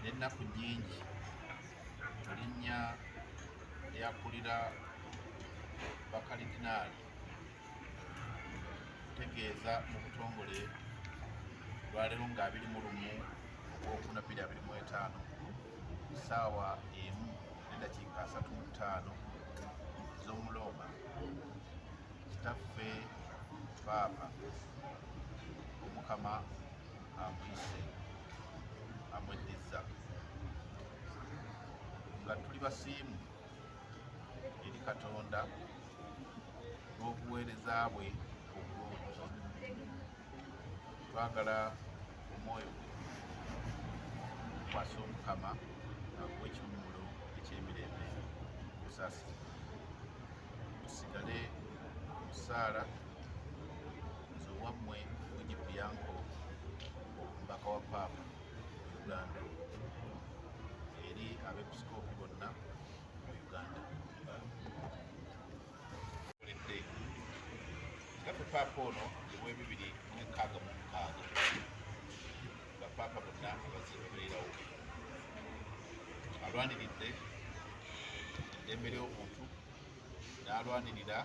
N'ennaku nnyingi mu linnya lyakulira bakalidinaali kutegeeza mu butongole olwaleero nga 21 Ogwokuna 2025 ku ssaawa 1:35 z'omulooma, kitaffe Paapa Omukama amuyise amweddizza, nga tuli basiimu eri Katonda olw'obuweereza bwe obulungi. Twagala omwoyo gwe gukwase Omukama aguwe ekiwummulo eky'emirembe obusaasizi. Tusigale mu ssaala. Nze owammwe Luigi Bianco, omubaka wa Paapa mu Uganda eri abeepisikoopi bonna mu Uganda. Koledde kitaffe Paapa ono ow'e 2066 bapaapa bonna abazze babeerawo, alwaniridde eddembe ly'obuntu, n'alwanirira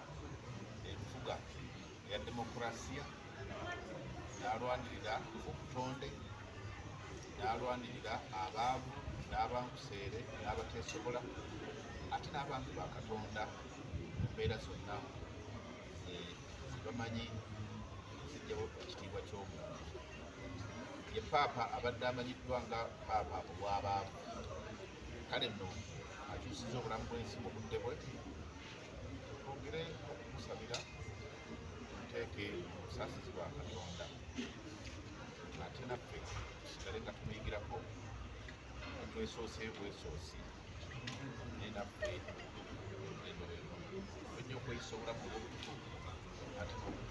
enfuga eya demokurasiya, n'alwanirira obutonde, n'alwanirira abaavu n'abankuseere n'abateesobola, ate n'abantu ba Katonda mu mbeera zonna zebamanyi zijjawo ekitiibwa ky'omuntu. Ye Paapa abadde amanyiddwa nga Paapa obwabaavu. Kale nno akyusiza obulamu bw'ensi mu budde bwe. Twongere okumusabira, tumuteeke mu busaasizi bwa Katonda, ate naffe tusigale nga tumuyigirako nga twesooseyo bwesoosi, naye naffe olugendo lwe lumu, nnyo okweyisa obulamu obw'obutukuvu ate n'oku